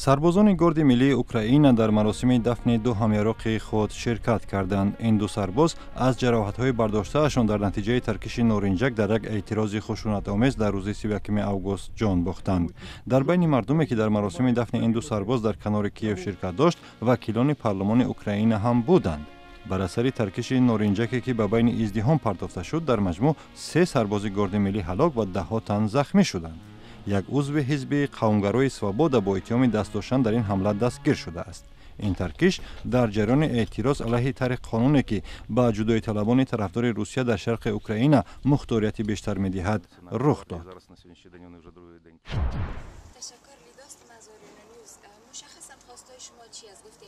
Сарбозони Горди миллии Украина дар маросими дафни ду ҳамяроқи худ ширкат карданд. Ин ду сарбоз аз ҷароҳатҳои бардоштаашон дар натиҷаи таркиши норинҷак дар як эътирози хушунатомез дар рӯзи 31 август ҷон бохтанд. Дар байни мардуме, ки дар маросими дафни ин ду сарбоз дар канори Киев ширкат дошт, вакилони парлумони Украина ҳам буданд. Бар асари таркиши норинҷаке, ки ба байни издиҳом партофта шуд, дар маҷмӯъ се сарбози Горди миллӣ ҳалок ва даҳҳо тан захмӣ шуданд. Як узви ҳизби қавмгарои «Свобода» бо иттиҳоми даст доштан дар ин ҳамла дастгир шудааст. Ин таркиш дар ҷараёни эътироз алайҳи тарҳи қонуне, ки ба ҷудоиталабони тарафдори Русия дар шарқи Украина мухторияти бештар медиҳад, рух дод.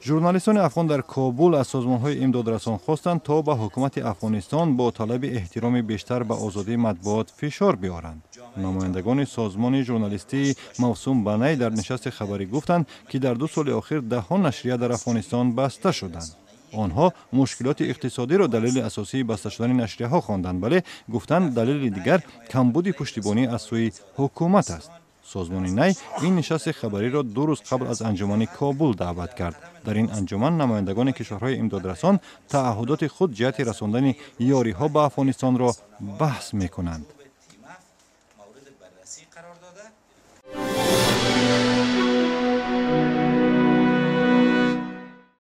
Журналистони афғон дар Кобул аз созмонҳои имдодрасон хостанд, то ба ҳукумати Афғонистон бо талаби эҳтироми бештар ба озодии матбуот фишор биёранд. Намояндагони созмони журналистии мавсум ба Най дар нишасти хабарӣ гуфтанд, ки дар 2 соли охир даҳҳо нашрия дар Афғонистон баста шуданд. Онҳо мушкилоти иқтисодиро далели асосии баста шудани нашрияҳо хонданд, вале гуфтанд, далели дигар камбуди пуштибонӣ аз сӯи ҳукумат аст. Созмони Най ин нишасти хабариро 2 рӯз қабл аз анҷумани Кобул даъват кард. Дар ин анҷуман намояндагони кишварҳои имдодрасон тааҳҳудоти худ ҷиҳати расондани ёриҳо ба Афғонистонро баҳс мекунанд.